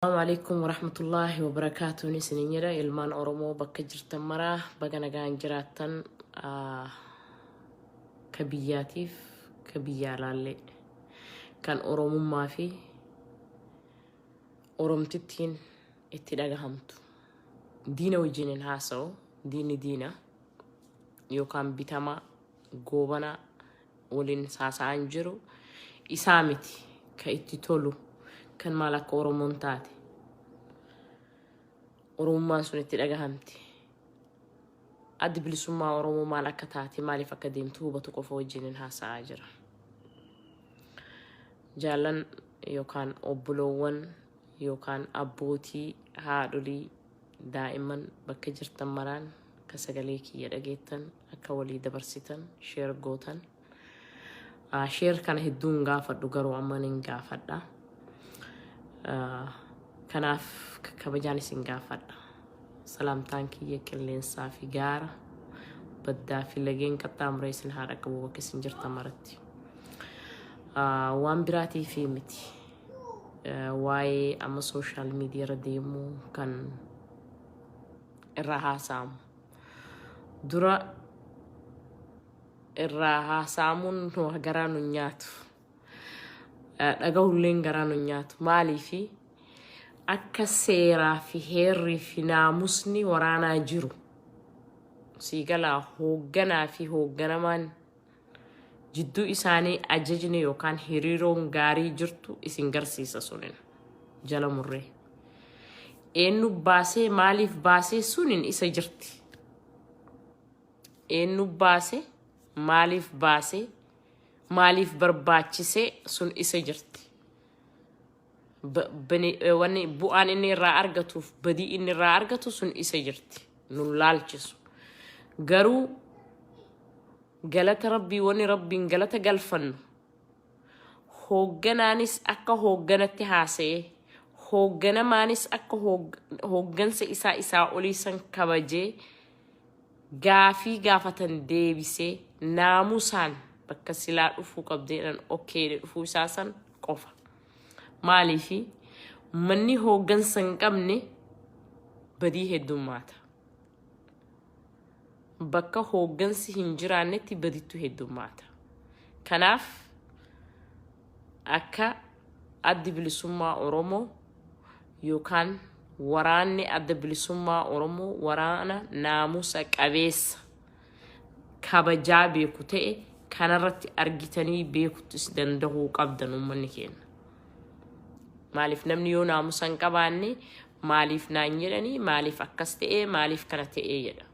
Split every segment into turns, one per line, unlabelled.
Assalamu alaikum warahmatullahi wabarakaatuun isinin jedha. Ilmaan Oromoo bakka jirtan maraa baga nagaan jiraattan, ka biyyaatiif ka biyya alaallee kan Oromummaa fi Oromtittiin itti dhagahamtu. Diina wajjin hin haasa'u. Diinni diina yookaan bitamaa goobana waliin haasa'an jiru isaa miti. Ka itti tolu kan maal akka Oromoon taate Oromummaan sun itti dhagahamti. Addi Bilisummaa Oromoo maal akka taate, maaliif akka deemtu hubatu qofa wajjin haasa'aa jira. Jaallan yookaan obboloowwan yookaan abbootii, haadholii, daa'imman bakka jirtan maraan akka sagalee kiyya dhageettan, akka walii dabarsitan, share gootan. Share kana hedduun gaafadhu, garuu amma nin gaafadha. Kanaaf kabajaan isin gaafadha. Salaamtaan kiyya qilleensaa fi gaara baddaa fi lageen qaxxaamuree isin haa dhaqqabu bakka isin jirtan maratti. Waan biraatii fi miti. Waa'ee amma social media irra deemuu kan irraa haasa'amu. Dura irraa haasa'amuun garaa nu nyaatu. Dhagahulleen garaa nu nyaatu. Maaliifi akka seeraa fi heerrii fi naamusni waraanaa jiru sii galaa, hoogganaa fi hoogganamaan jidduu isaanii ajajni yookaan hiriiroon gaarii jirtu isin garsiisa sunin jala murree. Eenyu baasee, maaliif baasee, sunin isa jirti. Eenyu baasee, maaliif baasee, maaliif barbaachisee, sun isa jirti. Wanni bu'aan inni irraa argatuuf badii inni irraa argatu sun isa jirti. Nun laalchisu. Garuu galata Rabbii, wanni Rabbiin galata galfannu, hoogganaanis akka hoogganatti haasa'ee, hoogganamaanis akka hooggansa isaa isaa olii san kabajee, gaafii gaafatan deebisee, naamusaan bakka silaa dhufuu qabdeedhaan okay dhufuu isaa san qofa. Maaliifi manni hooggansa hin qabne badii heddummaata. Bakka hooggansi hin jiraannetti badittu heddummaata. Kanaaf akka Addi Bilisummaa Oromoo yookaan waraanni Adda Bilisummaa Oromoo waraana naamusa qabeessa kabajaa beeku ta'e kanarratti argitanii beekuttis danda'uu qabdan uummanni keenya. Maaliif namni yoo naamusa hin qabaanne, maaliif naan jedhanii, maaliif akkas ta'ee, maaliif kana ta'ee jedha.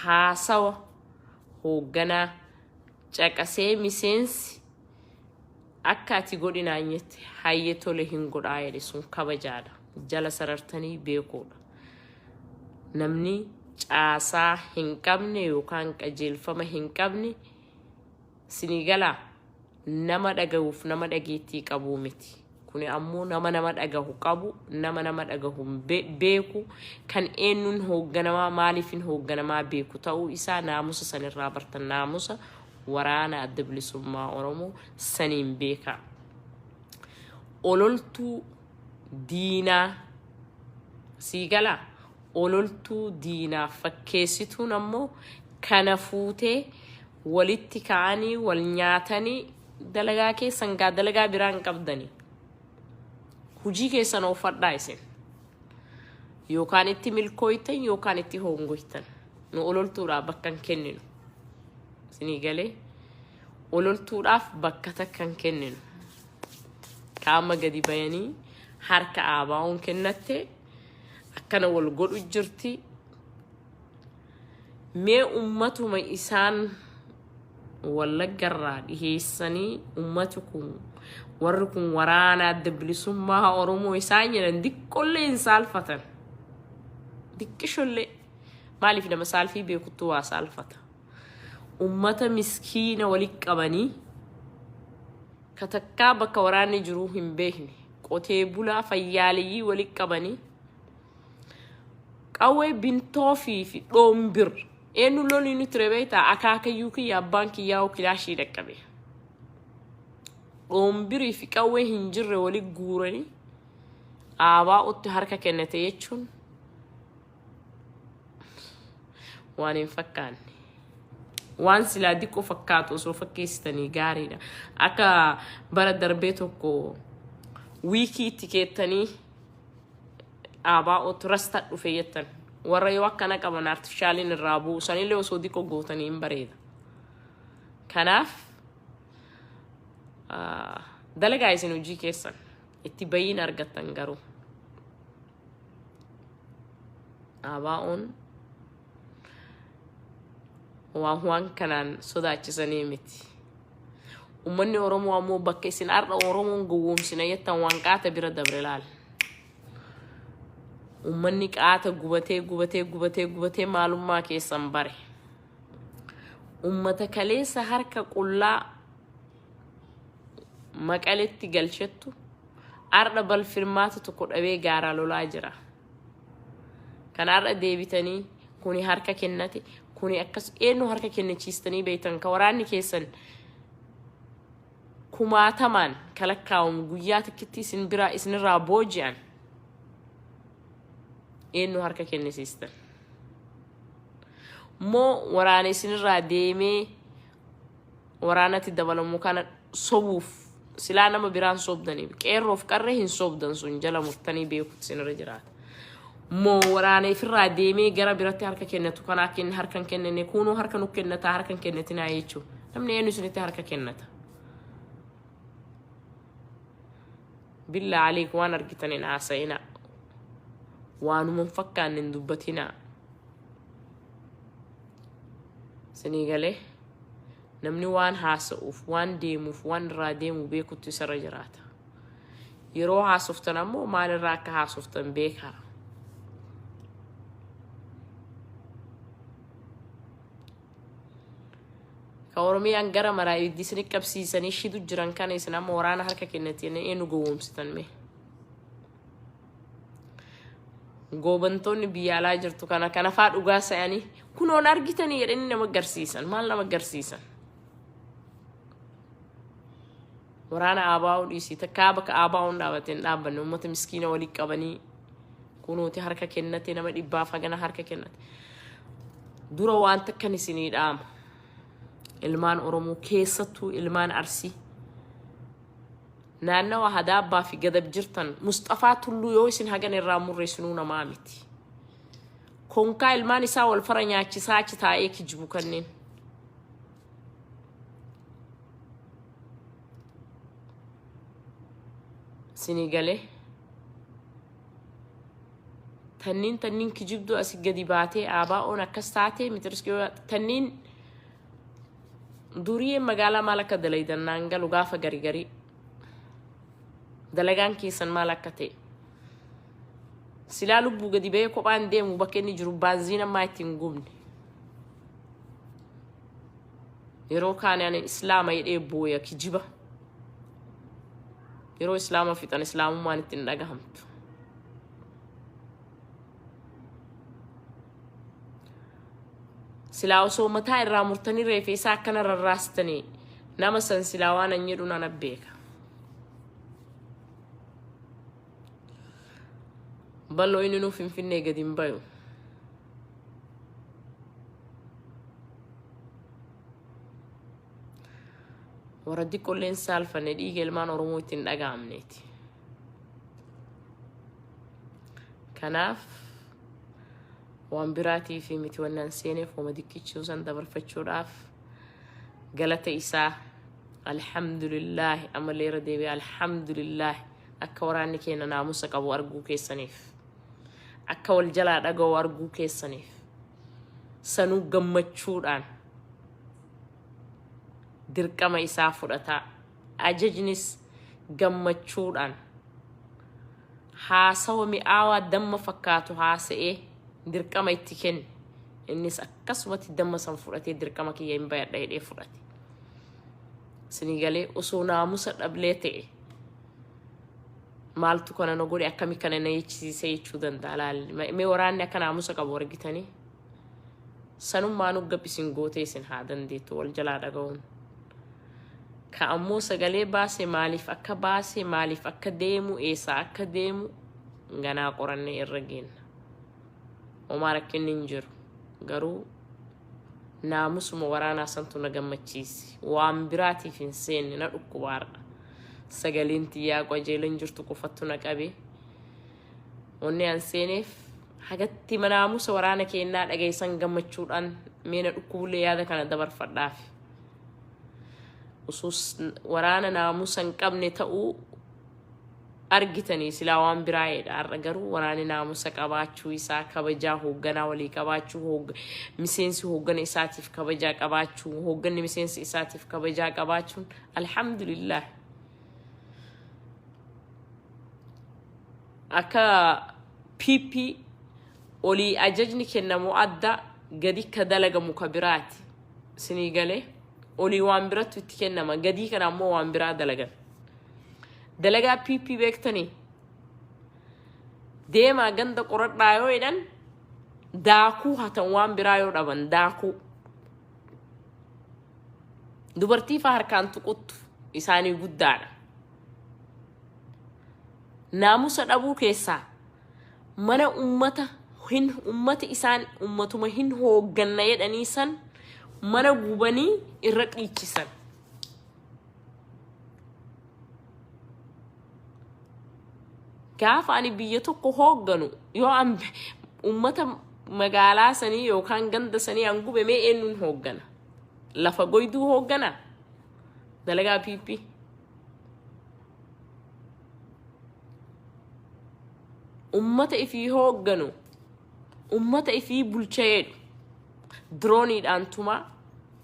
Haasawa hoogganaa caqasee miseensi akka ati godhi naan jette, hayyee tole hin godhaa jedhe, sun kabajaadha. Jala sarartanii beekuudha. Namni caasaa hin qabne yookaan qajeelfama hin qabne, sinii galaa, nama dhagahuuf nama dhageettii qabuu miti. Kuni ammoo nama nama dhagahu qabu, nama nama dhagahu beeku, kan eenyuun hoogganamaa, maaliifin hoogganamaa beeku ta'uu isaa naamusa sanirraa bartan. Naamusa waraana Adda Bilisummaa Oromoo saniin beekaa. Ololtuu diinaa, sii galaa, ololtuu diinaa fakkeessituun ammoo kana fuutee walitti ka'anii wal nyaatanii dalagaa keessan gaa dalagaa biraa hin qabdanii. Hujii keessan oofadhaa isin. Yookaan itti milkooytan yookaan itti hongoytan. Nu ololtuudhaaf bakka hin kenninu. Isinii galee, ololtuudhaaf bakka takka hin kenninu. Qaama gadi bayanii harka aabaa'uun kennatte akkana wal godhu jirti. Mee ummatuma isaan Wallaggarraa dhiheessanii, ummati kun, warri kun waraana Adda Bilisummaa Oromoo isaan jedhan, diqqollee hin saalfatan. Diqqishollee. Maaliif nama saalfii beekuttu waa saalfata. Ummata miskiina walitti qabanii katakkaa bakka waraanni jiruu hin beekne, qotee bulaa fayyaaleyyii walitti qabanii, qawwee bintoofii fi dhoombir eenyu lolii nuti ture beektaa? Akaakayyuu kiyya, abbaan kiyyaa kilaashii dhaqqabe. Dhoombirii fi qawwee hin jirre walitti guuranii ABOtti harka kennate jechuun waan hin fakkaanne. Waan silaa diqqoo fakkaatu osoo fakkeessitanii gaariidha. Akka bara darbee tokko wiikii itti keettanii ABOtti rasta dhufe jettan. Warra yoo akkana qaban artifishaaliin irraa bu'u sanillee osoo diqqoo gootanii hin bareeda. Kanaaf dalagaa isin hojii keessan itti bayiin argattan garuu. ABOn waan waan kanaan sodaachisanii miti. Uummanni Oromoo ammoo bakka isin har'a Oromoon gowwoomsina jettan waan qaata bira dabre laal. Uummanni qaata gubatee gubatee gubatee gubatee maalummaa keessan bare. Uummata kaleessa harka qullaa Maqaletti galchettu har'a balfirmaata tokko dhabee gaaraa lolaa jira. Kan har'a deebitanii kuni harka kennate kuni akkas eenyu harka kennachiistanii beektan ka waraanni keessan kumaatamaan ka lakkaa'amu guyyaa takkitti isin biraa isinirraa booji'an eenyu harka kennisiistan. Moo waraana isinirraa deemee waraanatti dabalamu kana sobuuf silaa nama biraan sobdanii qeerroof qarree hin sobdan sun jala murtanii beekuutu isinirra jiraata. Moo waraana ifirraa deemee gara biratti harka kennatu kana akka inni harka hin kennine kunuu harka nu kennataa harka hin kennatinaa jechuudha. Namni eenyu isinitti harka kennata? Billaa aliik waan argitan hin haasa'inaa. Waanuma hin fakkaanne hin dubbatinaa. Isinii galee namni waan haasa'uuf, waan deemuuf, waan irraa deemu beekutti isarra jiraata. Yeroo haasoftan ammoo maalirraa akka haasoftan beekaa. Ka Oromiyaan gara maraa ibiddi isin qabsiisanii shidu jiran kana isin amma waraana harka kennatanii eenyu gowwoomsitan mee? Goobantoonni biyya alaa jirtu kana kana faa dhugaa se'anii kunoon argitanii jedhanii nama garsiisan maal nama garsiisan? Waraana ABO dhiisii takkaa bakka ABO'n dhaabate hin dhaabbanne uummata miskiina walii qabanii kunooti harka kennate nama dhibbaaf hagana harka kennate. Dura waan takkan isinii dhaama. Ilmaan Oromoo keessattuu ilmaan Arsii. Naannawa Hadaabbaa fi Gadab jirtan Musxafaa Tulluu yoo isin hagan irraa murreessinuu namaa miti. Konkaa ilmaan isaa wal fara nyaachisaa achi taa'ee kijibu kanneen. Isinii galee. Tanniin tanniin kijibduu asii gadi baatee ABO'n akkas taatee mitiriskii tanniin duriyeen magaalaa maal akka dalaydan naan galu gaafa gari garii dalagaan keessan maal akka ta'e silaa lubbuu gadi ba'ee kophaan deemu bakka inni jiru baanziin ammaa ittiin gubne yeroo kaane ani islaama jedhee booya kijiba yeroo islaama fixan islaamummaan ittiin dhagahamtu. Silaa osoo mataa irraa murtanii reefe isaa akkana rarraastanii nama san silaa waan an jedhu nana beeka. Bal'oo inni nuuf Finfinnee gadi hin bayu. Warra diqqolleen saalfanne dhiiga ilmaan Oromoo ittiin dhaga'amneeti. Kanaaf waan biraatii fi miti wannan seeneef homa diqqichuu san dabarfachuudhaaf galata isaa alhamdulillaahi ammallee irra deebi'ee alhamdulillaahi akka waraanni keenya naamusa qabu arguu keessaniif akka wal jalaa dhaga'u arguu keessaniif sanuu gammachuudhaan dirqama isaa fudhataa ajajnis gammachuudhaan haasawa mi'aawaa damma fakkaatu haasa'ee dirqama itti kenne. Innis akkasumatti damma san fudhatee dirqama kiyya hin bayadha jedhee fudhate. Isinii galee osoo naamusa dhablee ta'e maaltu kana na godhe akkami kana na jechisiise jechuu danda'a laalli. Mee waraanni akka naamusa qabu argitanii sanummaanuu gab isin gootee isin haa dandeettu wal jalaa dhaga'uun. Ka ammoo sagalee baase maaliif akka baase maaliif akka deemu eessaa akka deemu Ganaa qorannee irra geenna. Homaa rakkinni hin jiru. Garuu naamusuma waraanaa santu na gammachiise. Waan biraatiif hin seenne na dhukkuba har'a. Sagaleen tiyyaa qajeela hin jirtu qofattu na qabe. Wanni an seeneef hagatti naamusa waraana keennaa dhageessan gammachuudhaan mee na dhukkubullee yaada kana dabarfadhaaf. Usus waraana naamusa hin qabne ta'uu argitanii silaa waan biraa jedha. Har'a garuu waraanni naamusa qabaachuu isaa kabajaa hoogganaa walii qabaachuu miseensi hooggana isaatiif kabajaa qabaachuu hoogganni miseensa isaatiif kabajaa qabaachuun alhamdulillah. Akka PP olii ajajni kennamu adda gadi ka dalagamu ka biraati. Sinii galee olii waan birattu itti kennama gadii kana ammoo waan biraa dalagan. Dalagaa PP beektanii deemaa ganda qoradhaa yoo jedhan daakuu hatan waan biraa yoo dhaban daakuu. Dubartii faa harkaan tuquttu isaanii guddaadha. Naamusa dhabuu keessaa mana ummata hin ummata isaan ummatuma hin hoogganna jedhanii san mana gubanii irra dhiichisan. Gaafa ani biyya tokko hoogganu yoo an ummata magaalaa sanii yookaan ganda sanii an gube mee eenyuun hooggana? Lafa goyduu hooggana? Dalagaa PP. Ummata ifii hoogganu, ummata ifii bulcha jedhu dirooniidhaan tumaa,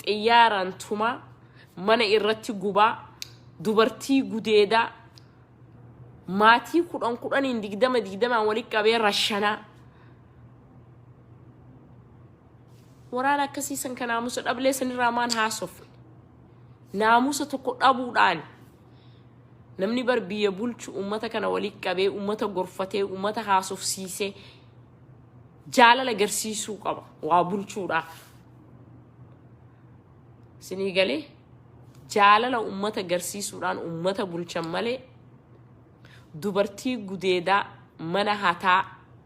xiyyaaraan tumaa, mana irratti gubaa, dubartii gudeedaa, maatii kudhan kudhaniin digdama digdamaan walitti qabee rashanaa. Waraana akkasii san ka naamusa dhablee sanirraa maan haasofne? Naamusa tokko dhabuudhaan namni bar biyya bulchu ummata kana walitti qabee ummata gorfatee ummata haasofsiisee jaalala agarsiisuu qaba waa bulchuudhaaf. Isinii galee jaalala ummata agarsiisuudhaan ummata bulchan malee dubartii gudeedaa mana hataa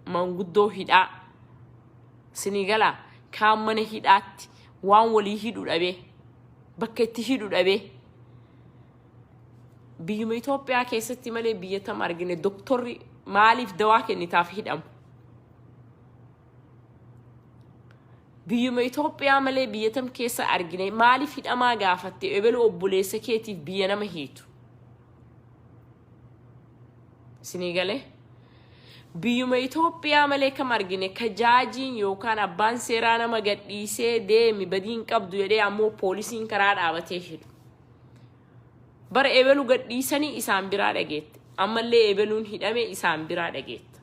manguddoo hidhaa isinii galaa kaan mana hidhaatti waan walii hidhu dhabee bakka itti hidhu dhabee biyyuma Itoophiyaa keessatti malee biyya tam argine doktorri maaliif dawaa kennitaaf hidhamu? Biyyuma Itoophiyaa malee biyya tam keessa argine maaliif hidhamaa gaafatte ebelu obboleessa keetiif biyya nama hiitu? Isinii galee? Biyyuma Itoophiyaa malee kam argine ka jaajiin yookaan abbaan seeraa nama gadhiisee deemi badiin qabdu jedhee ammoo poolisiin karaa dhaabatee hidhu. Bara ebelu gadhiisanii isaan biraa dhageette. Ammallee ebeluun hidhame isaan biraa dhageetta.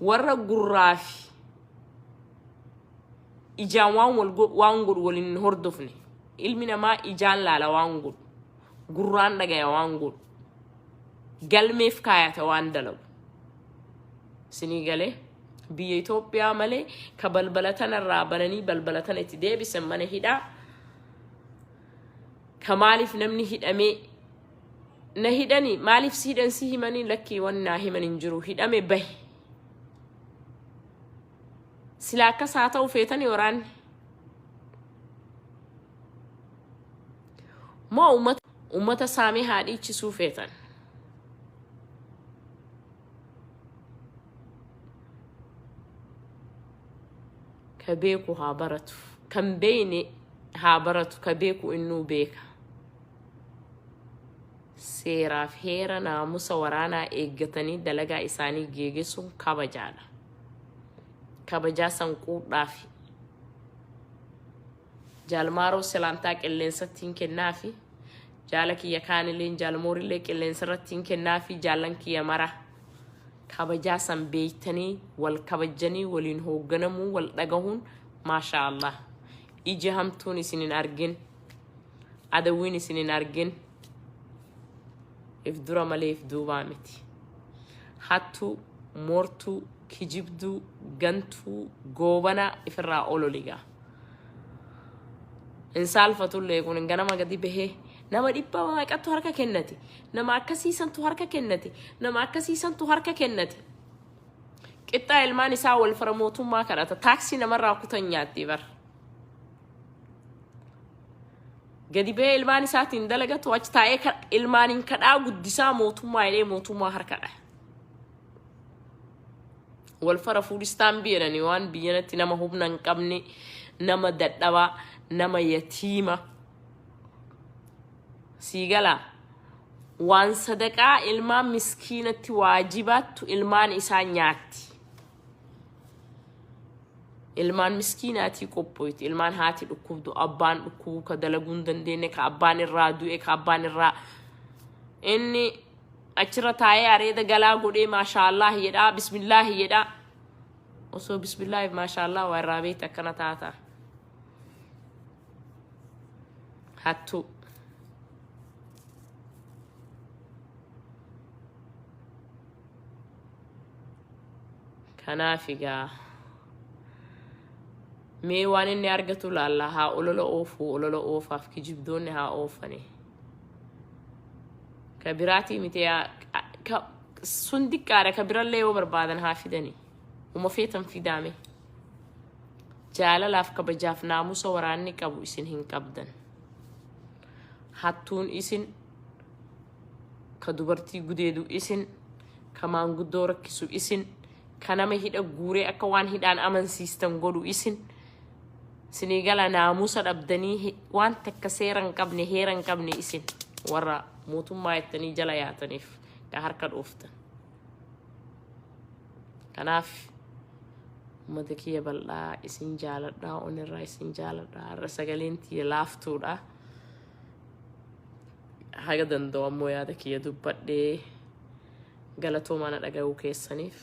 Warra gurraa fi ijaan waan wal waan godhu waliin hin hordofne. Ilmi namaa ijaan laala waan godhu. Gurraan dhagaya waan godhu. Galmeef kaayata waan dalagu. Isinii galee biyya Itoophiyaa malee ka balbala tanarraa bananii balbala tana itti deebisan mana hidhaa. Ka maaliif namni hidhamee na hidhani maaliif si hidhan si himanii lakkii waan naa himan hin jiru hidhame bahe. Sila akkas haa ta'u feetanii waraanni. Moo ummata saamee haa dhiichisuu feetan. Ka beeku haa baratu. Kan beeyne haa baratu. Ka beeku innuu beeka. Seeraaf heera naamusa waraanaa eeggatanii dalagaa isaanii geegessuun kabajaadha. Kabajaa san quudhaafi. Jaal Maaroo selaamtaa qilleensatti hin kennaafi. Jaala kiyya kaanilleen jaal Moorillee qilleensarratti hin kennaafi jaallan kiyya mara. Kabajaa san beeytanii wal kabajjanii waliin hoogganamuu wal dhagahuun maashaa Allah. Iji hamtuun isin hin argin. Adawwiin isin hin argin. If dura malee if duubaa miti. Hattuu, moortuu, kijibduu, gantuu, goobanaa ifirraa ololigaa. Hin saalfatullee kun ganama gadi bahee Nama dhibba meeqattu harka kennate. Nama akkasii santu harka kennate. Nama akkasii santu harka kennate. Qixxaa ilmaan isaa wal fara mootummaa kadhata. Taaksii namarraa kutan nyaatti bar. Gadi ba'ee ilmaan isaatiin dalagatu achi taa'ee ilmaaniin kadhaa guddisaa mootummaa jedhee mootummaa harka dhaha. Wal fara fuudhistaan biyyanani waan biyyanatti nama humna hin qabne, nama dadhabaa, nama yatiima. Sii galaa? Waan sadaqaa ilmaan miskiinatti waajibaattu ilmaan isaa nyaatti. Ilmaan miskiinaatii qophooyti. Ilmaan haati dhukkubdu, abbaan dhukkubu, ka dalaguu hin dandeenye, ka abbaan irraa du'e, ka abbaan irraa inni achirra taa'ee areeda galaa godhee maashaallaah jedhaa, bismillaahi jedhaa. Osoo bismillaahi maashaallaah waa irraa beekte akkana taata. Hattuu. Kanaaf egaa mee waan inni argatu laalla haa olola oofuu olola oofaaf kijibdoonni haa oofani. Ka biraatii miti ka sun diqqaadha ka birallee yoo barbaadan haa fidani. Uma feetan fidaame. Jaalalaaf kabajaaf naamusa waraanni qabu isin hin qabdan. Hattuun isin ka dubartii gudeedu isin, ka maanguddoo rakkisu isin, ka nama hidha guuree akka waan hidhaan amansiistan godhu isin. Isinii gala naamusa dhabdanii waan takka seera hin qabne heera hin qabne isin warra mootummaa jettanii jala yaataniif ka harka dhooftan. Kanaaf uummata kiyya bal'aa isin jaaladha onirraa isin jaaladha har'a sagaleen tiyya laaftuudha. Haga danda'u ammoo yaada kiyya dubbadhee galatoomaa na dhaga'uu keessaniif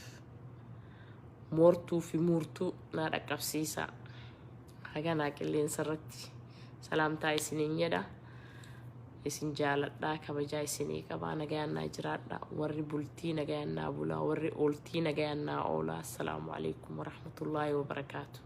moortuu fi muurtuu naa dhaqqabsiisaa. Haga naa qilleensa irratti salaamtaa isiniin jedha. Isin jaaladhaa kabajaa isinii qabaa nagayaan naa jiraadha warri bultii nagayaan naa bulaa warri ooltii nagayaan naa oolaa. Assalaamu alaikum warahmatullaahi wabarakaatu.